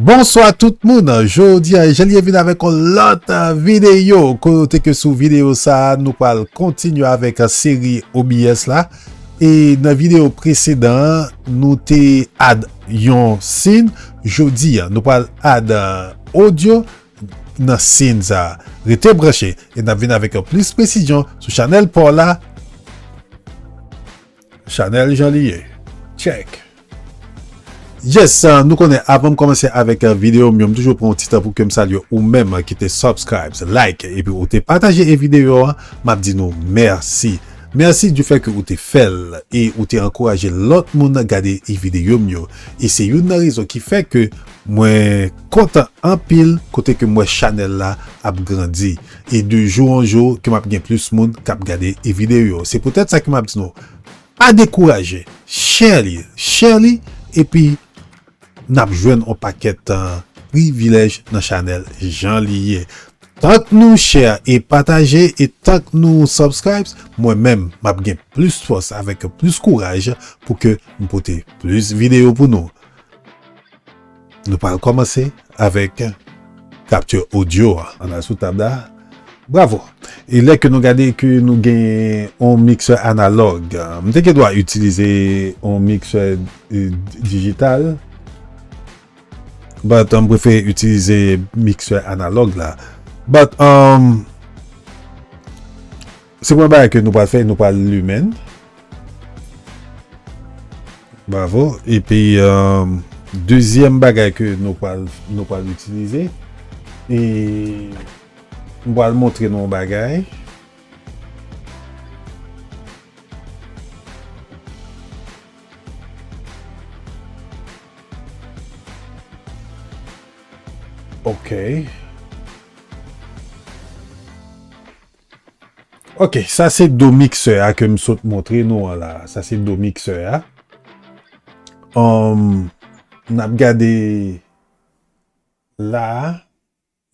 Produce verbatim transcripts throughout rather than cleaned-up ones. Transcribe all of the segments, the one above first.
Bonswa tout moun. Jodi a, Jean Lié vin avèk yon lòt, euh, videyo. Kote ke sou videyo sa, nou pral kontinye avèk, euh, seri O B S la. E nan videyo presedan an, nou te add yon scene. Jodi a, nou pral add, euh, audio nan scene sa. Rete branche e n ap vin avèk plis presizyon sou chanèl pa w la. Chanèl Jean Lié. Check. Yes, uh, nou konnen avan m kòmanse avèk, uh, videyo m yo, m toujou pran yon ti tan pou ke m salye ou menm, uh, ki te subscribe, like, epi ou te pataje e videyo an, m ap di nou mèsi. Mèsi du fait ke ou te fè l e ou te ankouraje lòt moun gade e videyo m yo. E se youn nan rezon ki fè ke mwen kontan anpil kote ke m wè chanèl la ap grandi. E de jou an jou ke m ap gen plis moun k ap gade e videyo yo. Se poutèt sa ke m ap di nou, pa dekouraje. Share li, share li, epi n ap jwenn yon pakèt, uh, privilèj nan chanèl Jean Lié. Tank nou share e pataje e tank nou subscribe, mwen menm, m ap gen plis fòs avèk plis kouraj pou ke m pote plis videyo pou nou. Nou pral kòmanse avèk capture audio a. Ann al sou tab la. Bravo. E lè ke nou gade ke nou gen yon miksè analòg, m te gen dwa itilize yon miksè, eh, dijital. But, um, m prefere itilize miksè analòg la. But, um, se premye bagay ke nou pral fè, nou pral limen. Bravo. Epi, um, dezyèm bagay ke nou pral, nou pral itilize, e m pral montre nou yon bagay. Ok. Ok, sa se do miksè a ke m sot montre nou an la. Sa se do miksè a. Um, n ap gade la a.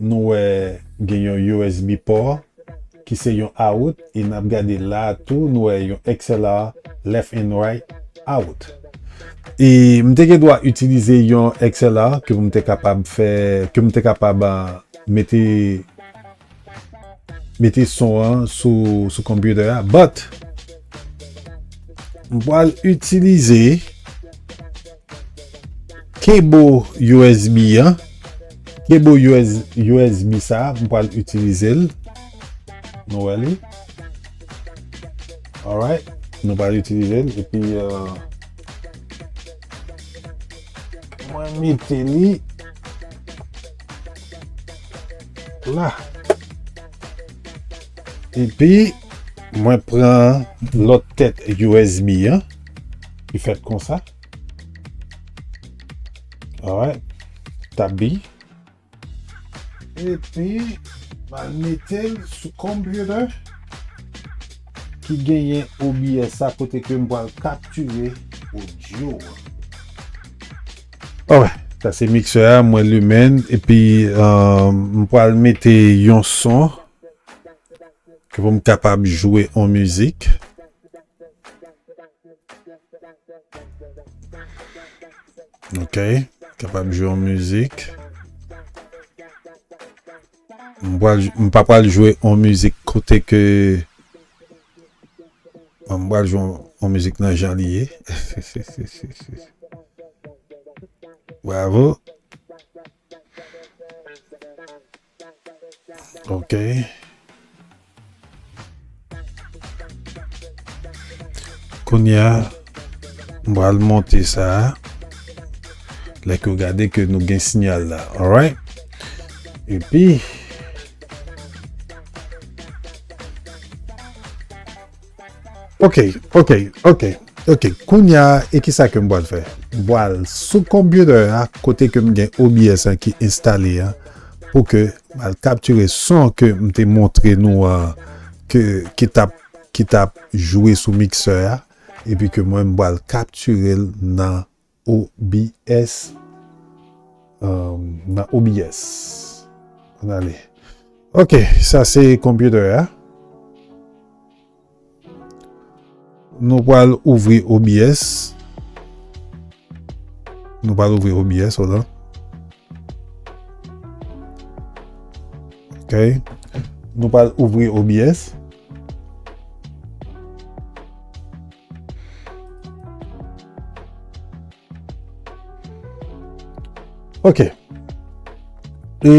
Nou wè gen yon U S B port ki se yon out, e n ap gade la a tou, nou wè yon X L R left and right out. E m te gen dwa itilize yon X L R ke m te kapab fè, ke m te kapab, ah, mete, mete son an sou, sou computer a, but m pral itilize cable U S B an. Cable U S, U S B sa, m pral itilize l. Nou wè li. Alright. Nou pral itilize l. Epi, euh, mwen mete li la. Epi, mwen pran lòt tèt U S B an, ki fèt konsa. Alright. Tab B. Epi, m al mete l sou computer ki genyen O B S sa kote ke m pral kaptire audio an. Alright. Sa se miksè a, mwen limen, epi, euh, m pral mete yon son ke pou m kapab jwe yon mizik. Ok, kapab jwe yon mizik. M pral, m pa pral jwe yon mizik kote ke, m pral jwe yon, yon mizik nan jan li ye. Bravo. Ok. Kounye a, m pral monte sa a. Lè ke w gade ke nou gen siyal la. Alright? Epi, Ok, ok, ok, ok. Kounye a, e kisa ke m pral fè? M pral sou computer a, kote ke m gen O B S an ki enstale a, pou ke m al kaptire son ke m te montre nou an, ke, ki t ap, ki t ap jwe sou miksè a, epi ke mwen m pral kaptire l nan O B S, euh, nan O B S. Ann ale. Ok, sa se computer a. Nou pral ouvri O B S. Nou pral ouvri O B S, hold on. Ok. Nou pral ouvri O B S. Ok. E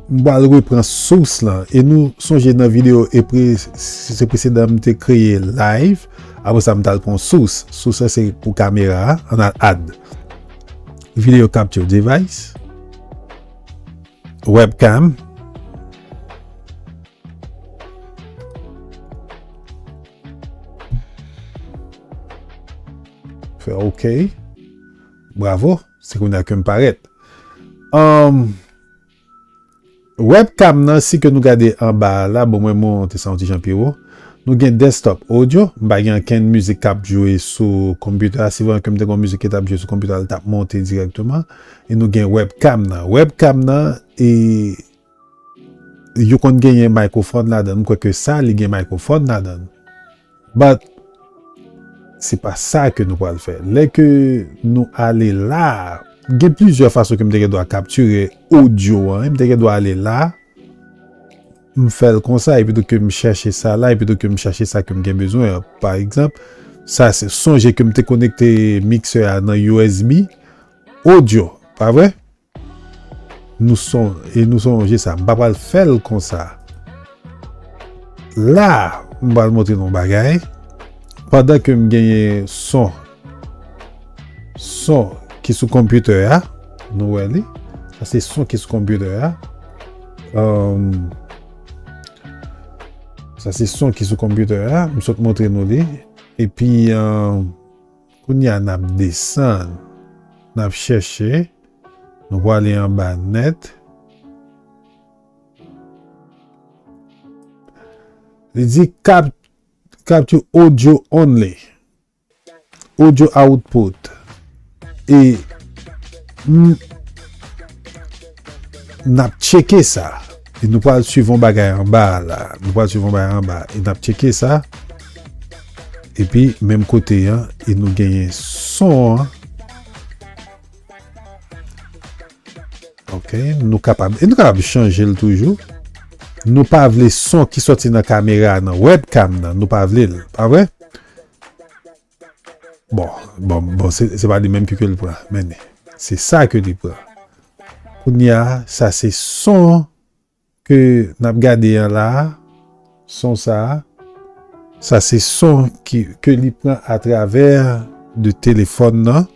m pral repran source lan. E nou sonje nan videyo e pre-, se presedan m te kreye live. Apre sa, m t al pran source. Source lan se pou kamera a. Ann al add. Video capture device. Webcam. Fè ok. Bravo. Se kounye a ke m parèt. Um, webcam nan, si ke nou gade anba a la, bon, mwen monte sa yon ti jan pi wo. Nou gen desktop audio. M pa gen ankenn mizik k ap jwe sou konpitè a. Si vrèman ke m te gen yon mizik ki t ap jwe sou konpitè a, li t ap monte dirèkteman. E nou gen webcam nan. Webcam nan, e yo konn genyen microphone ladan. M kwè ke sa, li gen microphone ladan. But, se pa sa ke nou pral fè. Lè ke nou ale la, gen plizyè fason ke m te gen dwa kaptire audio an. M te gen dwa ale la, m fè l konsa, epi tou ke m chèche sa la, epi tou ke m chèche sa ke m gen bezwen an. Pa egzanp, sa se, sonje ke m te konekte miksè a nan U S B audio, pa vre? Nou son-, e nou sonje sa. M pa pral fè l konsa. La, m pral montre nou yon bagay. Pandan ke m genyen son, son ki sou konpitè a, nou wè li. Sa se son ki sou konpitè a. Um, sa se son ki sou konpitè a. M sot montre nou li. Epi, um, kounye a n ap desann. N ap chèche. Nou prale anba nèt. Li di cap-, capture audio only. Audio output. E n-, n ap tcheke sa. E nou pral swiv yon bagay anba a la. Nou pral swiv yon bagay anba. E n ap tcheke sa. Epi, menm kote an, e nou genyen son an. Ok, nou kapab, e nou kapab chanje l toujou. Nou pa vle son ki soti nan kamera nan webcam nan, nou pa vle l, pa vre? Bon, bon, bon, se, se pa li menm ki ke l pran, men se sa ke li pran. Kounye a, sa se son ke n ap gade an la a, son sa a, sa se son ki, ke li pran atravè de telefòn nan.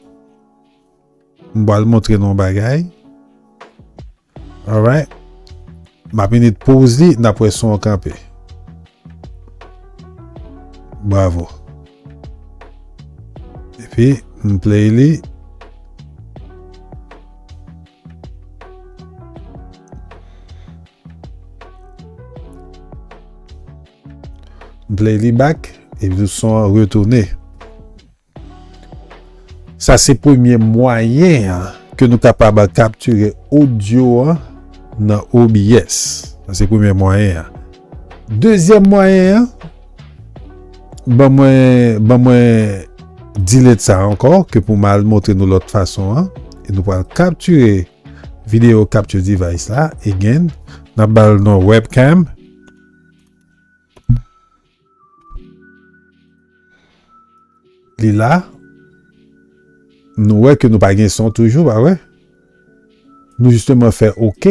M pral montre nou yon bagay. Alright. M ap met pause li, n ap wè son an kanpe. Bravo. Epi, m play li. M play li back, epi son an retounen. Sa se premye mwayen an ke nou kapab kaptire audio an nan O B S. Sa se premye mwayen an. Dezyèm mwayen an, ban mwen, ban mwen delete sa ankò, ke pou m al montre nou lòt fason an. E nou pral kaptire video capture device la, again. N ap ba l non webcam. Li la. Nou wè ke nou pa gen son toujou, pa vre? Nou jisteman fè ok.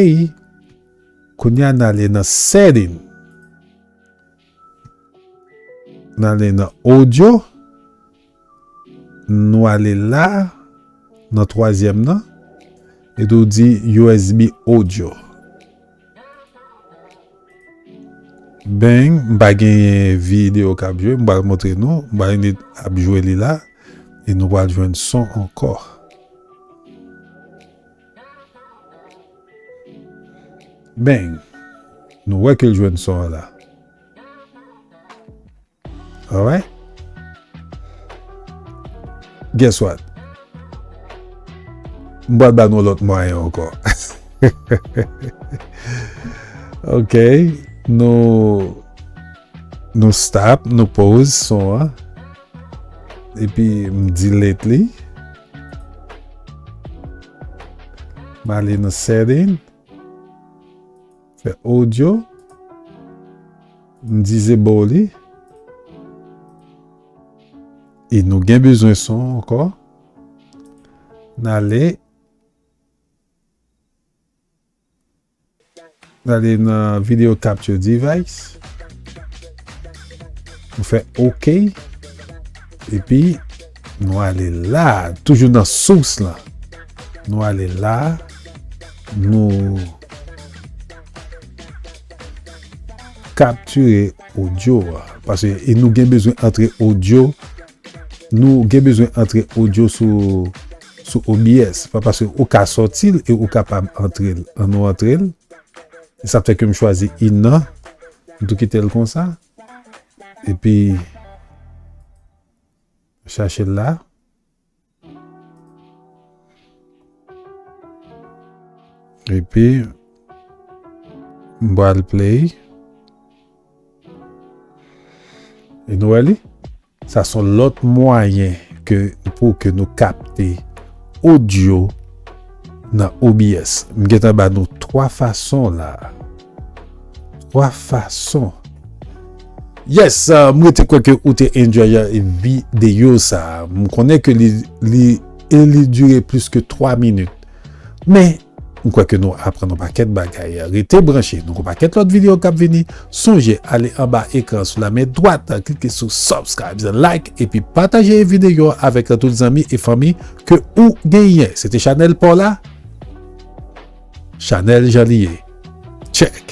Kounye a n ale nan setting. N ale nan audio. Nou ale la, nan twazyèm nan. E tou di U S B audio. Bang, m pa genyen videyo k ap jwe, m pral montre nou, m pral ap jwe li la, e nou pral jwenn son ankò. Bang, nou wè ke l jwenn son an la. Alright. Guess what? M pral ba nou lòt mwayen ankò. Ok. Nou, nou stop, nou pause son an. Epi m delete li. M ale nan setting. Fè audio. M disable li. E nou gen bezwen son ankò. N ale, n ale nan video capture device. Nou fè OK. Epi nou ale la, toujou nan source la. Nou ale la, nou kaptire audio a. Paske e nou gen bezwen antre audio. Nou gen bezwen antre audio sou, sou O B S. Pa paske ou ka sòti l e ou kapab antre l. An nou antre l. E sa fè ke m chwazi in nan. M tou kite l konsa. Epi chache l la. Epi m pral play. E nou wè li? Sa se yon lòt mwayen ke, pou ke nou kapte audio nan O B S. M gentan ba nou twa fason la. Twa fason. Yes, uh, m rete kwè ke ou te enjoy, uh, videyo sa. M konnen ke li, li, e li dire plis ke twa minit. Men, m kwè ke nou aprann yon pakèt bagay. Rete branche, nou gon pakèt lòt videyo k ap vini. Sonje, ale anba ekran sou la men dwat, klike sou subscribe, like, epi pataje videyo avèk tout zanmi e fanmi ke ou genyen. Se te chanèl pa w la, chanèl Jan Li Ye. Check.